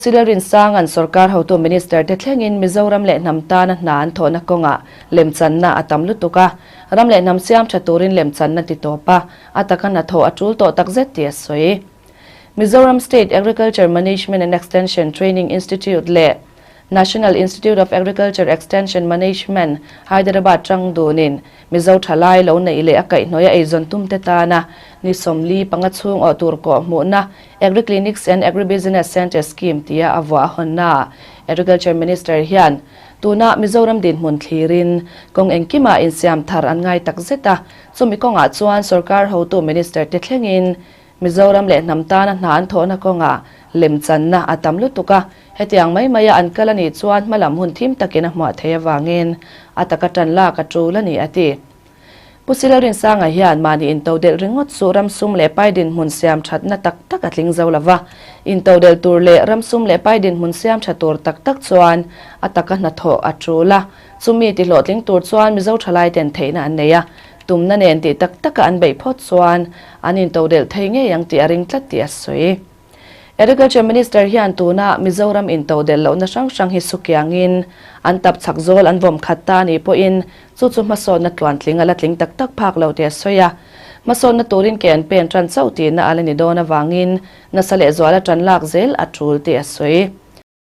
Silarinsang an sorkar hotu minister te thlengin Mizoram leh hnam tana hna an thawhna kawngah lemchanna a tam lutuk a, ram leh hnam siam tha turin lemchanna ti tawp a, a taka hnathawh a tul tawh takzet tih a sawi. Mizoram State Agriculture Management and Extension Training Institute leh National Institute of Agriculture Extension Management, Hyderabad tang dunin Mizo thalai lo neih leh a kaihhnawih a eizawn tumte tana ni 45 chhung awh tur kawh hmuhna Agri-Clinics and Agribusiness Centre Scheme tia a vuah a hawnnaah Agriculture Minister hian tuna Mizoram dinhmun thlirin kawng engkimah insiam thar an ngai tak zet a, chumi kawngah chuan sorkar hotu Minister te thlengin Mizoram leh hnam tana hna an thawhna kawngah lemchanna a tam lutuk a, hetiang mai maia an kal a nih chuan hmalam hun thim takin a hmuah theih avangin a taka tan lak a tul a ni, a ti. Pu Silarinsanga hian mahni intodelh ringawt chu ram sum leh pai dinhmun siam thatna tak tak a tling zo lova, intodelh tur leh ram sum leh pai dinhmun siam tha tur tak tak chuan a taka hnathawh a tul a, chumi tihlawhtling tur chuan Mizo thalaiten theihna an nei a, Tumna nen tih tak taka an beih phawt chuan an intodelh thei ngei ang tih a ring tlat tih a sawi. Agriculture Minister hian tuna Mizoram intodelh lohna hrang hrang hi sukiangin an tap chak zawl an vawm khat ta anih pawhin chu chu hmasawnna tluantling a la tling tak tak phak lo tih a sawi a. Hmasawnna turin ke an pen tan chauh tihna a la ni dawn avangin nasa lehzuala tan lak zel a tul tih a sawi.